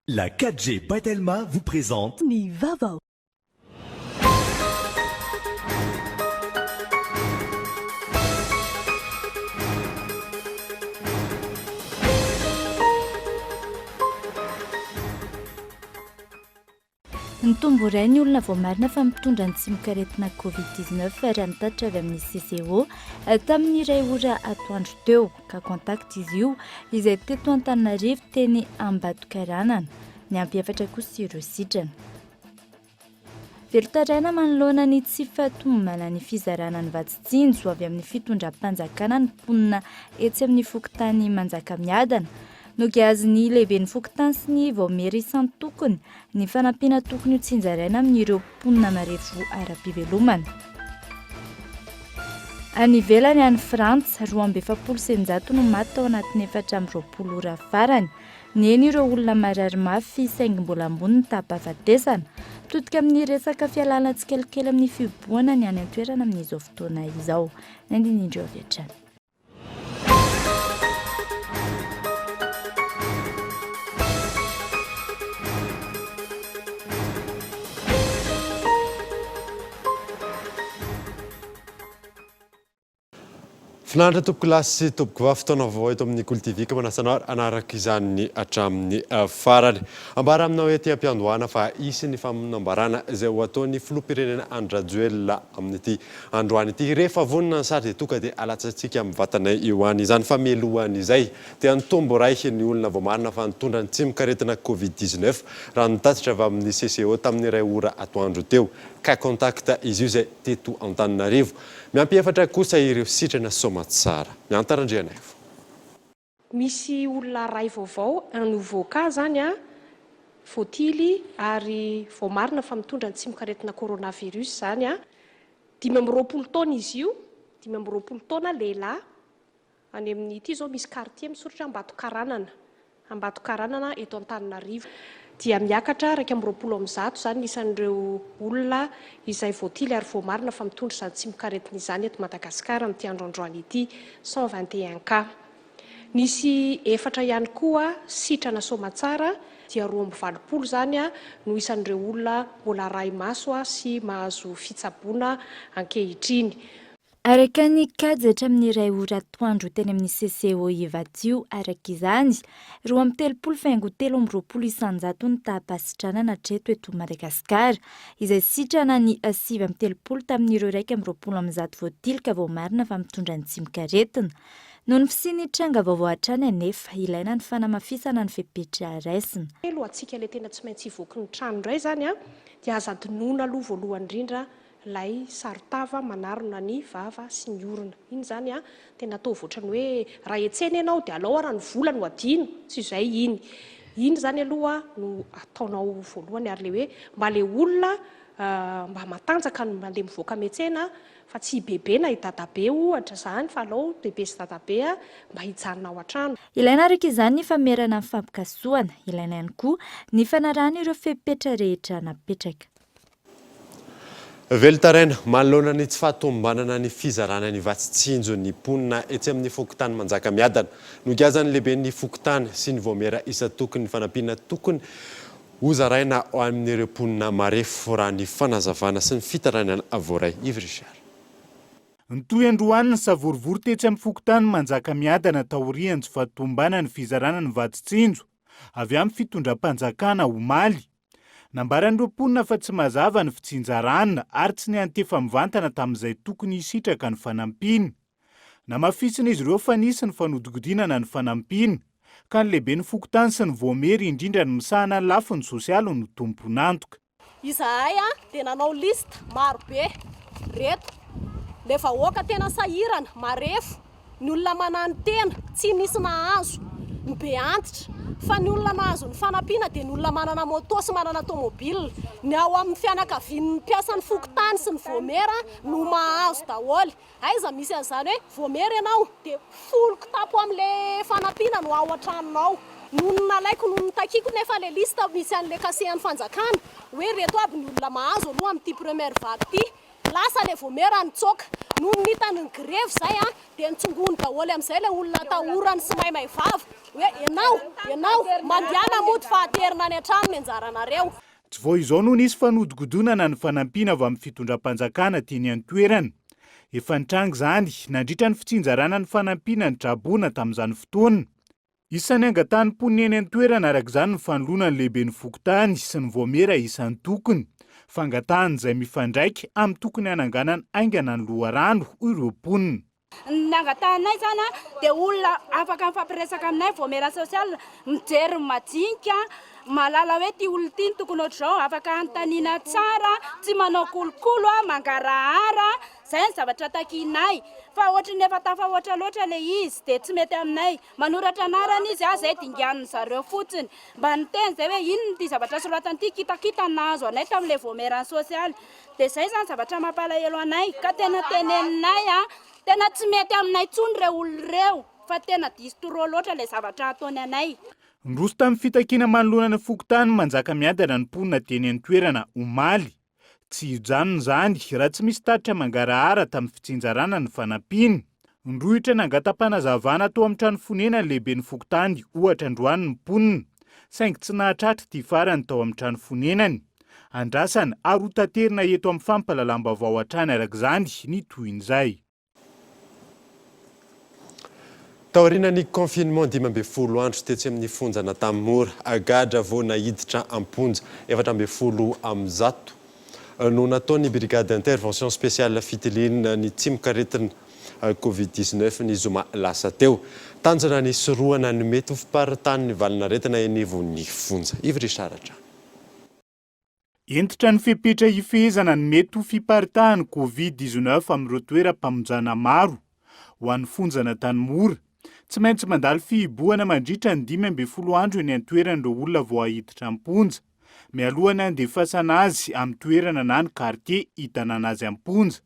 La 4G by Telma vous présente. Ny vaovao. Nitombo iray ny olona voamarina fa mitondra ny tsimokaretina Covid 19 raha ny tatitra avy amin'ny CCO tamin'ny iray ora atoandro teo. Cas contact izy io izay teto Antananarivo teny Ambatokaranana. Niampy efatra kosa ireo sitrana. Velon-taraina manoloana ny tsy fahatomombanan'ny fizarana ny vatsy tsinjo avy amin'ny fitondram-panjakana ny mponina etsy amin'ny fokontany Manjakamiadana. Nogiazin'ny lehiben'ny fokontany sy ny vaomiera isan-tokony ny fanampiana tokony ho tsinjaraina amin'ireo mponina marefo ara-pivelomana. Any ivelany, any Frantsa, 142 no maty tao anatin'ny 24 ora farany. Nihena ireo olona marary mafy saingy mbola ambony ny taham-pahafatesana. Mitodika amin'ny resaka fialana tsikelikely amin'ny fihibohana ny any an-toerana amin'izao fotoana izao. Ny andininy indreo avy hatrany. Finaritra tompokolahy sy tompokovavy, fotoana vaovao eto amin'ny Kolo TV ka manasa anao hanaraka izany hatramin'ny farany. Ambara aminao ety am-piandohana fa hisy ny fanambarana izay ho ataon'ny filoham-pirenena Andry Rajoelina amin'ity androany ity. Rehefa vonona ny sary dia tonga dia alatsatsika mivatana eo any izany fa mialohan'izay dia nitombo iray ny olona voamarina fa nitondra ny tsimokaretina Covid 19 raha ny tatitra avy amin'ny CCO tamin'ny iray ora atoandro teo. Cas contact izy io izay teto Antananarivo. Miampy efatra kosa ireo sitrana soamatsara. Miantara Andrianaivo. Misy olona ray vaovao, un nouveau cas zany an, voatily ary voamarina fa mitondra ny tsimokaretina coronavirus zany an. 25 taona izy io, 25 taona, lehilahy. Any amin'ny ity izao misy quartier misoratra Ambatokaranana, Ambatokaranana eto Antananarivo. Dia miakatra 121 izany ny isan'ireo olona izay voatily ary voamarina fa mitondra izany tsimokaretina izany eto Madagasikara amin'ity andro androany ity, 121 cas. Nisy efatra ihany koa sitrana soamatsara, dia 82 izany no isan'ireo olona mbola arahi-maso sy mahazo fitsaboana ankehitriny. Araka ny kajy hatramin'ny iray ora atoandro teny amin'ny CCO Ivato io, araka izany, 32 faingo 23 isanjato ny taham-pahasitranana hatreto eto Madagasikara, izay sitrana ny 39 tamin'ireo 121 voatily ka voamarina fa mitondra ny tsimokaretina. Noho ny fisian'ny tranga vaovao hatrany anefa, ilaina ny fanamafisana ny fepetra raisina. Telo antsika ilay tena tsy maintsy hivoaky ny trano indray izany dia aza adinoina aloha voalohany indrindra Ilay saron-tava manarona ny vava sy ny orona. Iny izany an, tena ataovy ohatran'ny hoe raha hiantsena ianao dia alao ara ny vola no adino, tsy izay iny. Iny izany aloha no ataonao voalohany ary ilay hoe mba ilay olona mba matanjaka no mandeha mivoaka miantsena fa tsy i bebe na i dadabe ohatra izany fa alao bebe sy dadabe mba hijanona ao an-trano. Ilaina araka izany ny famerana ny fampikasohana, ilaina ihany koa ny fanarahana ireo fepetra rehetra napetraka. Velon-taraina manoloana ny tsy fahatomombanana ny fizarana ny vatsy tsinjo ny mponina etsy amin'ny fokontany Manjakamiadana. Nogiazan'ny lehiben'ny fokontany sy ny vaomiera isan-tokony ny fanampiana tokony hozaraina ho amin'ireo mponina marefo raha ny fanazavana sy ny fitarainana voaray. Yves Richard. Nitohy androany ny savorovoro tetsy amin'ny fokontany Manjakamiadana taorian'ny tsy fahatomombanan'ny fizarana ny vatsy tsinjo avy amin'ny fitondram-panjakana omaly. Nambaran'ireo mponina fa tsy mazava ny fitsinjarana ary tsy niantefa mivantana tamin'izay tokony hisitraka ny fanampiana. Namafisin'izy ireo fa nisy ny fanodikodinana ny fanampiana, ka ny lehiben'ny fokontany sy ny vaomiera indrindra ny misahana ny lafiny sosialy no tompon'antoka. Izahay dia nanao liste maro be reto le vahoaka tena sahirana, marefo, Ny olona mananontena, tsy nisy nahazo, ny be antitra, fa ny olona nahazo ny fanampiana dia ny olona manana moto sy manana tomobile. Ny ao amin'ny fianakavian'ny mpiasan'ny fokontany sy ny voamera no mahazo daholo. Aiza misy an'izany hoe voamera ianao dia folo kitapo amin'ilay fanampiana no ao an-tranonao. Nony nalaiko nony notakiako nefa ilay liste misy an'ilay cachet an'ny fanjakana hoe ireto aby ny olona mahazo aloha amin'ity première vague ity. Lasa le voamera nitsoaka. Nony nitany ny grevy zay an, dia nitsongony daholo amin'izay ilay olona atahorany sy maimay vava hoe enao, enao, mandehana mody fa aterina any an-trano ny anjaranareo. Tsy vao izao no nisy fanodikodinana ny fanampiana avy amin'ny fitondram-panjakana teny an-toerana. Efa nitranga izany nandritra ny fitsinjarana ny fanampiana ny traboina tamin'izany fotoana. Isan'ny angatahan'ny mponina eny an-toerana araka izany ny fanoloana ny lehiben'ny fokontany sy ny vaomiera isan-tokony. Fangatahana izay mifandraika amin'ny tokony hananganana haingana ny loharano, hoy ireo mponina. Ny angatahanay izany dia olona afaka mifampiresaka aminay, vaomiera sosial, mijery ny madinika, mahalala hoe ity olona ity no tokony ohatr'izao, afaka anontaniana tsara, tsy manao kolokolo, mangarahara. Zay ny zavatra takianay fa ohatry ny efa tafahoatra loatra le izy de tsy mety aminay. Manoratra anarana izy a zay dinganin zareo fotsiny. Mba niteny zay hoe inona ity zavatra soratany ity, kitakita ny nahazo anay tamin'le voamieran'ny sosialy. De zay zany zavatra mampalahelo anay ka tena teneninay a, tena tsy mety aminay tsony reo olona ireo fa tena diso trop loatra le zavatra ataony anay. Niroso tamin'ny fitakiana manoloana ny fokontany Manjakamiadana ny mponina teny an-toerana omaly. Tsy hijanona izany raha tsy misy tatitra mangarahara tamin'ny fitsinjarana ny fanampiana. Nrohitra nangata-panazavana tao amin'ny trano fonenan'ny lehiben'ny fokontany ohatra androany ny mponina, saingy tsy nahatratra ity farany tao amin'ny trano fonenany. Andrasana ary hotaterina eto amin'ny fampahalalam-baovao hatrany araka izany ny tohin'izay. Taorian'ny confinement 15 andro tetsy amin'ny fonjan'Antanimora, gadra vao naiditra am-ponja 114 no nataon'ny Brigade d'intervention spéciale fitiliana ny tsimokaretina Covid 19 ny zoma lasa teo. Tanjona ny hisorohana ny mety ho fiparitahan'ny valin'aretina eny anivon'ny fonja. Yves Richard hatrany. Hentitra ny fepetra hifehezana ny mety ho fiparitahan'ny Covid 19 amin'ireo toeram-pamonjana maro. Ho an'ny fonjan'Antanimora, tsy maintsy mandalo fihibohana mandritra ny 15 andro eny an-toerana ireo olona vao hahiditra am-ponja, mialoha ny handefasana azy amin'ny toerana na ny kartie hitanana azy am-ponja.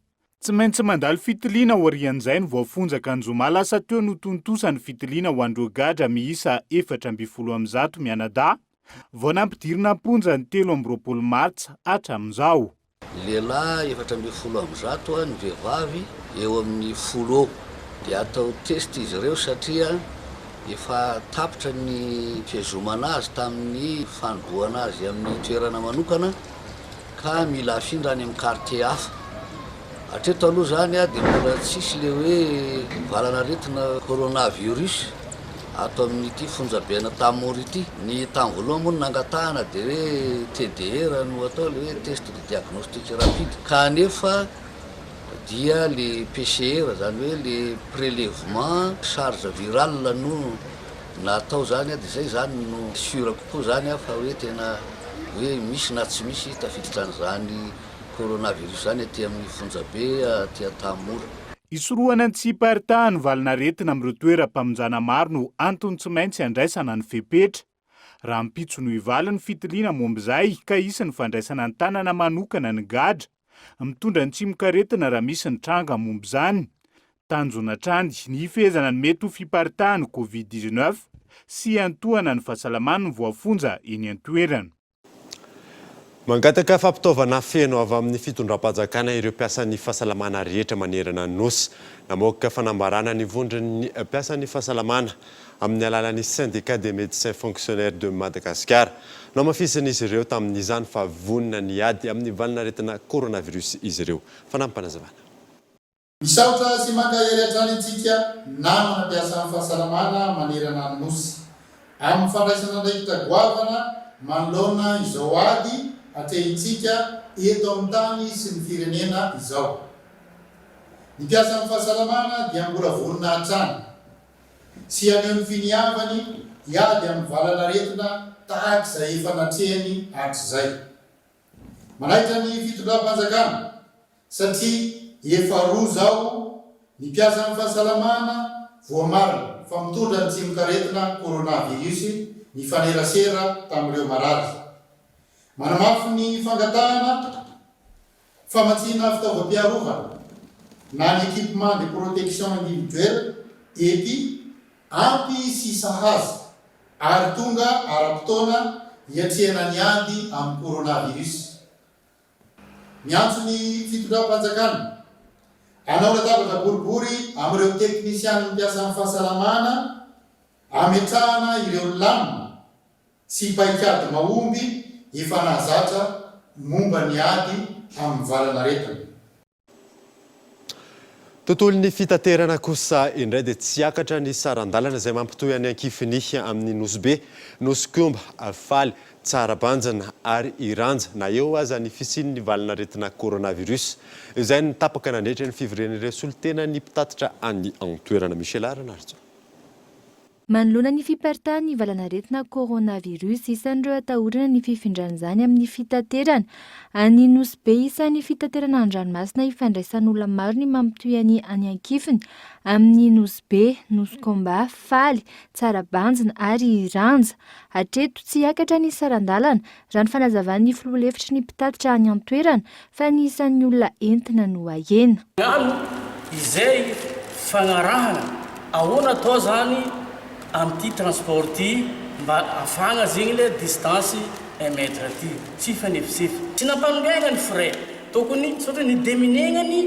Tsy maintsy mandalo fitiliana aorian'izay ny voafonja ka ny zoma lasa teo no tontosa ny fitiliana ho an'ireo gadra miisa 114 mianadahy vao nampidirina am-ponja ny 23 martsa hatramin'izao. Ny lehilahy 114, ny vehivavy eo amin'ny folo eo. Dia atao test izy ireo satria efa tapitra ny fiazomana azy tamin'ny fanibohana azy amin'ny toerana manokana. ka mila afindra any amin'ny quartier hafa. Hatreto aloha izany dia mbola tsisy ilay hoe valanaretina coronavirus ato amin'ity fonjaben'Antanimora ity. Ny tamin'ny voalohany moa no nangatahana dia hoe TDR no atao, ilay hoe test de diagnostic rapide, kanefa dia ilay PCR, izany hoe ilay prélèvement charge virale no Natao zany dia zay zany no sûr kokoa zany aho fa hoe tena hoe misy na tsy misy tafiditra an'izany coronavirus zany aty amin'ny fonjabe aty Antanimora. Hisorohana ny tsy hiparitahan'ny valanaretina amin'ireo toeram-pamonjana maro no antony tsy maintsy handraisana ny fepetra. Rahampitso no hivaly ny fitiliana momba izay ka hisy ny fandraisana an-tanana manokana ny gadra mitondra ny tsimokaretina raha misy ny tranga momba izany. Tanjona hatrany ny hifehezana ny mety ho fiparitahan'ny Covid 19 sy hiantohana ny fahasalaman'ny voafonja eny an-toerana. Mangataka fampitaovana feno avy amin'ny fitondram-panjakana ireo mpiasan'ny fahasalamana rehetra manerana ny Nosy. Namoaka fanambarana ny vondron'ny mpiasan'ny fahasalamana amin'ny alalan'ny Syndicat des médecins fonctionnaires de Madagascar. Nohamafisin'izy ireo tamin'izany fa vonona ny hiady amin'ny valanaretina coronavirus izy ireo. Fanampim-panazavana. Misaotra sy mankahery hatrany antsika namana mpiasan'ny fahasalamana manerana ny Nosy amin'ny fandraisana andraikitra goavana manoloana izao ady atrehintsika eto amin'ny tany sy ny firenena izao. Ny mpiasan'ny fahasalamana dia mbola vonona hatrany sy haneho ny finiavany hiady amin'ny valan'aretina tahaka izay efa natrehany hatrizay. Manaitra ny fitondram-panjakana satria efa roa izao ny mpiasan'ny fahasalamana voamarina fa mitondra ny tsimokaretina coronavirus nifanerasera tamin'ireo marary. Manamafy ny fangatahana famatsiana fitaovam-piarovana na ny équipement de protection individuelle, EPI, ampy sy sahaza ary tonga ara-potoana hiatrehana ny ady amin'ny coronavirus. Miantso ny fitondram-panjakana hanao latabatra boribory amin'ireo teknisianin'ny mpiasan'ny fahasalamana hametrahana ireo lamina sy paikady mahomby efa nahazatra momba ny ady amin'ny valanaretina. Tontolon'ny fitaterana kosa indray dia tsy hiakatra ny saran-dalana izay mampitohy an'i Ankifiny amin'ny Nosy Be, Nosy Komba, Faly, Tsarabanjina ary Iranja na eo aza ny fisian'ny valin'aretina coronavirus izay nitapaka nandritra ny fivorian'ireo solontenan'ny mpitatitra any an-toerana. Michela Ranarison. Manoloana ny fiparitahan'ny valanaretina coronavirus, isan'ireo atahorana ny fifindran'izany amin'ny fitaterana. Any Nosy Be, isan'ny fitaterana an-dranomasina ifandraisan'olona maro ny mampitohy an'i any Ankifiny amin'ny Nosy Be, Nosy Komba, Faly, Tsarabanjina ary Iranja. Hatreto, tsy hiakatra ny saran-dalana, raha ny fanazavan'ny filoha lefitry ny mpitatitra any an-toerana, fa ny isan'ny olona entina no ahena. Hagnano izay fagnarahana ahoana atao zany amty transport ty mba afahagna zegny le distance un mètre ty tsy hifanefisefy. Tsy nampanongaigna ny frais tokony satria nideminegna ny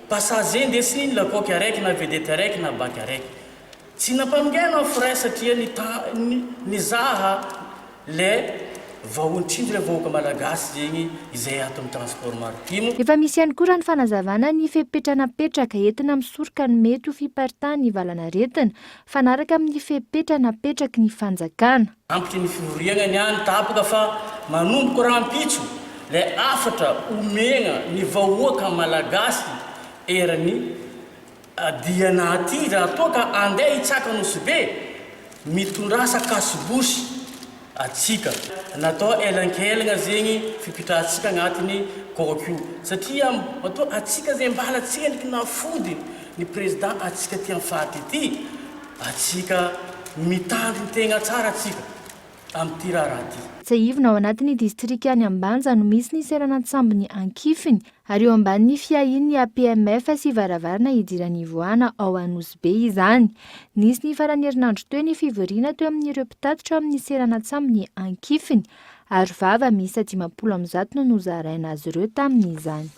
passager ndesiny lakaoky araiky na vedette araiky na bac araiky. Tsy nampanongaina ny frais satria ny nizaha le vahontrinjy le vahoaka malagasy zegny izay ato amin'ny transport maritime. Efa misy ihany koa raha ny fanazavana ny fepetra napetraka entina misoroka ny mety ho fiparitahan'ny valanaretina, fanaraka amin'ny fepetra napetraky ny fanjakana. Ampy ny fivoriagna niany tapaka fa manomboko rahampitso le hafatra omegna ny vahoaka malagasy eran'ny Diana aty raha toa ka andeha hitsaka Nosy Be, mitondrasa kasibosy atsika. Natao elankelagna zegny fipitrahantsika agnatiny kaoky io satria matoa atsika zegny mbala tsendriky nafody ny président atsika aty am faritra ity, atsika mitandriny tegna tsara atsika. amin'ity raharaha ity. Tsiahivina ao anatin'ny distrikan'i Ambanja no misy ny seranan-tsambon'i Ankifiny ary eo ambanin'ny fiahian'ny APMF sy varavarana hidiran'ny ivoahana ao Anosibe izany. Nisy ny faran'ny herinandro teo ny fivoriana teo amin'ireo mpitatitra ao amin'ny seranan-tsambon'i Ankifiny. Arovava miisa 150 no nozaraina azy ireo tamin'izany.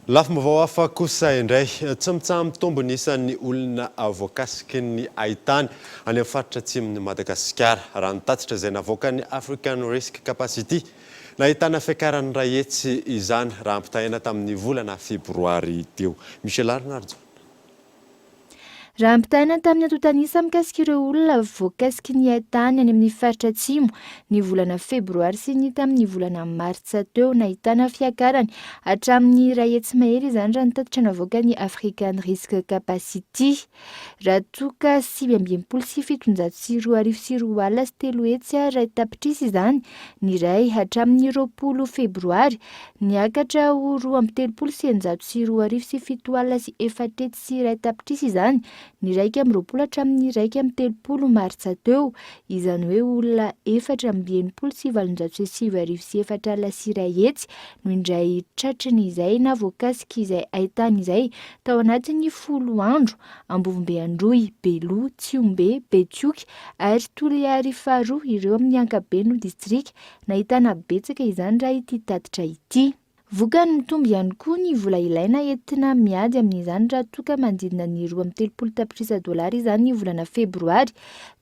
Lafim-baovao hafa kosa indray, tsy mitsaha-mitombo ny isan'ny olona voakasiky ny haitany any amin'ny faritra atsimon'i Madagasikara, raha ny tatitra izay navoakan'ny African Risk Capacity. Nahitana fiakaran'ny iray hetsy izany raha ampitahaina tamin'ny volana febroary teo. Michel Arnarjon. Raha ampitahaina tamin'ny antontan'isa mikasika ireo olona voakasiky ny haitany any amin'ny faritra atsimo ny volana febroary sy ny tamin'ny volana martsa teo, nahitana fiakarany hatramin'ny 100 mahery izany raha ny tatitra navoakan'ny African Risk Capacity. Raha toa ka 2769 sy 300 tapitrisa izany ny iray hatramin'ny 20 febroary, Niakatra ho 2632 sy 470 tapitrisa izany ny 21 hatramin'ny 31 martsa teo, izany hoe olona 864 sy 401 no indray tratry ny izay na voakasik'izay haitany izay tao anatin'ny folo andro, Ambovombe Androy, Beloha, Tsihombe, Betioky ary Toliary faharoa ireo amin'ny ankapobeny no distrika Nahitana betsaka izany raha ity tatitra ity. Vokany mitombo ihany koa ny vola ilaina entina miady amin'izany raha toa ka manodidina ny 32 tapitrisa dolara izany ny volana febroary.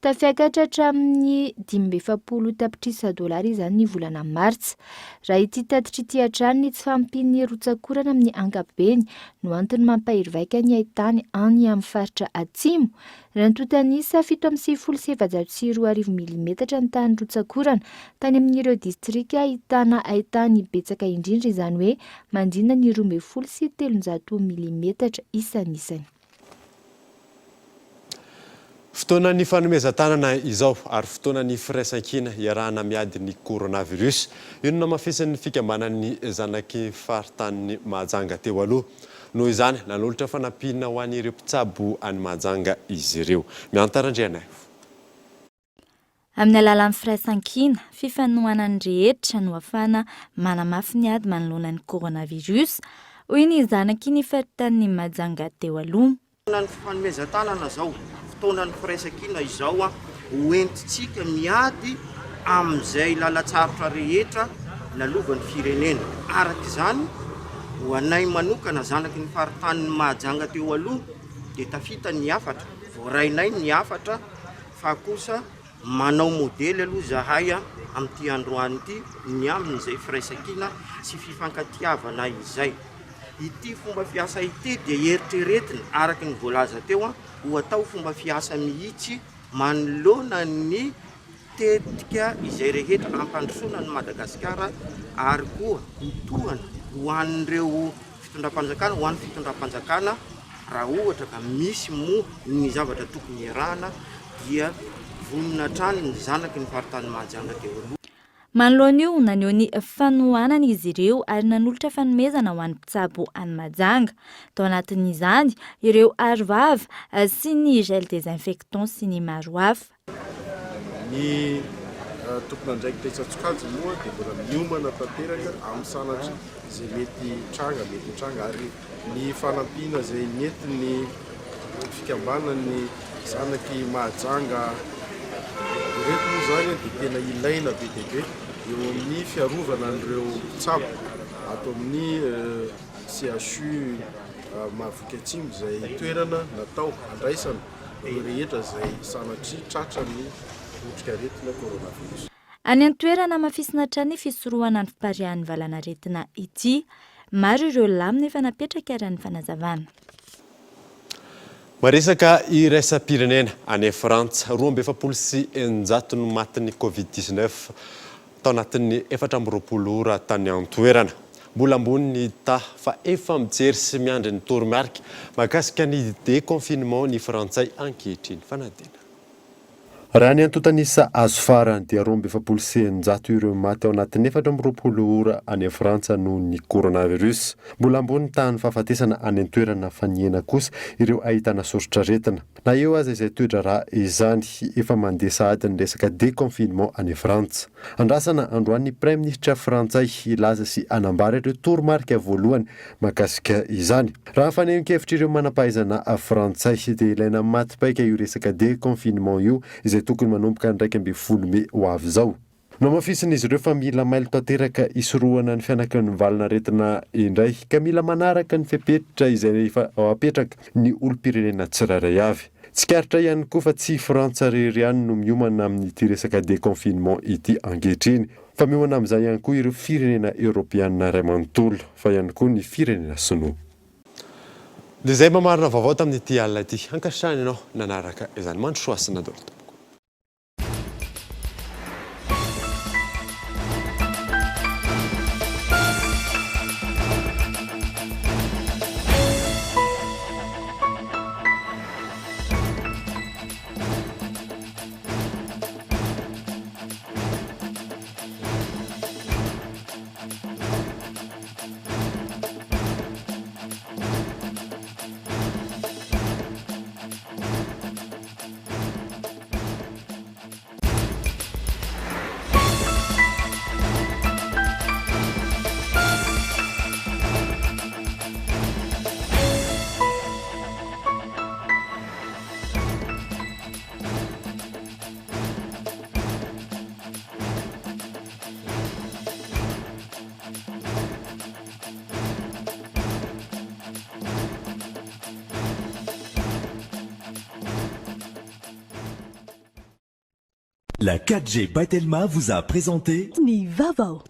Tafiakatra hatramin'ny 45 tapitrisa dolara izany ny volana martsa. Raha ity tatitra ity hatrany, ny tsy fahampian'ny rotsak'orana amin'ny ankapobeny no antony mampahery vaika ny haitany any amin'ny faritra atsimo. Raha nitontan'isa 2497 milimetatra ny tahan'ny rotsak'orana tany amin'ireo distrika ahitana haitany betsaka indrindra, izany hoe manodidina ny 312 milimetatra isanisany. Fotoanan'ny fanomezan-tanana izao ary fotoanan'ny firaisankina iarahana miady ny coronavirus. Io no namafisin'ny fikambanan'ny zanaky faritanin'i Mahajanga teo aloha. Noho izany, nanolotra fanampiana ho an'ireo mpitsabo any Mahajanga izy ireo. Mihanta Randrianaivo. Amin'ny alalan'ny firaisankina, fifanohanan'ny rehetra no ahafahana manamafy ny ady manoloana ny coronavirus, hoy ny zanaky ny faritanin'i Mahajanga teo aloha. Fotoanan'ny fifanomezan-tanana izao, fotoanan'ny firaisankina izao ho entintsika miady amin'izay lalan-tsarotra rehetra. lalovan'ny firenena. Araka izany, ho anay manokana zanaky ny faritanin'i Mahajanga teo aloha dia tafita ny hafatra, voarainay ny hafatra fa kosa manao modely aloha izahay amin'ity androany ity ny amin'izay firaisankina sy fifankatiavana izay. Ity fomba fiasa ity dia eritreretina araka ny voalaza teo ho atao fomba fiasa mihitsy manoloana ny tetika izay rehetra hampandrosoana an'i Madagasikara ary koa ho tohana ho an'ireo fitondram-panjakana, ho an'ny fitondram-panjakana raha ohatra ka misy moa ny zavatra tokony hiarahana dia vonona hatrany ny zanaky ny faritany Mahajanga teo aloha. Manoloana io, naneho ny fanohanana izy ireo ary nanolotra fanomezana ho an'ny mpitsabo any Mahajanga. Tao anatin'izany ireo arovava sy ny gel désinfectant sy ny maro hafa. Ny tompon'andraikitra isan-tsokajiny moa dia mbola miomana tanteraka amin'ny sanatria izay mety hitranga, mety hitranga ary ny fanampiana izay nentin'ny fikambanan'ny zanak'i Mahajanga ireto moa izany dia tena ilaina be dia be eo amin'ny fiarovana an'ireo mpitsabo ato amin'ny CHU Mahavoky Atsimo izay toerana natao handraisana ireo rehetra izay sanatria tratran'ny otrikaretina coronavirus. Any an-toerana, hamafisina hatrany ny fisorohana ny fipariahan'ny valanaretina ity. Maro ireo lamina efa napetraka raha ny fanazavana. Maresaka iraisam-pirenena, any Frantsa, 642 no matin'ny Covid 19 tao anatin'ny 24 ora tany an-toerana. Mbola ambony ny taha fa efa mijery sy miandry ny toromarika mahakasika ny déconfinement ny Frantsay ankehitriny. Fanadina. Raha ny antontan'isa azo farany dia 642 ireo maty ao anatin'ny 24 ora any Frantsa noho ny coronavirus. Mbola ambony ny tahan'ny fahafatesana any an-toerana fa nihena kosa ireo ahitana soritr'aretina. Na eo aza izay toe-draharaha izany, efa mandeha sahady ny resaka déconfinement any Frantsa. Andrasana androany ny Praiminisitra frantsay hilaza sy hanambara ireo toromarika voalohany mahakasika izany. Raha ny fanehoan-kevitr'ireo manam-pahaizana frantsay dia ilaina maty paika io resaka déconfinement io izay tokony manomboka ny 11 mey ho avy izao. Nohamafisin'izy ireo fa mila mailo tanteraka hisorohana ny fihanakin'ny valin'aretina indray ka mila manaraka ny fepetra izay efa apetraka ny olom-pirenena tsirairay avy. Tsikaritra ihany koa fa tsy i Frantsa irery ihany no miomana amin'ity resaka déconfinement ity ankehitriny fa miomana amin'izany ihany koa ireo firenena eoropeanina iray manontolo fa ihany koa ny firenena sinoa. Dia izay mamarina vaovao tamin'ity alina ity. Ankasitrahana ianao nanaraka izany. Mandrosoa hasina daholo tompoko. La 4G by Telma vous a présenté Ny vaovao.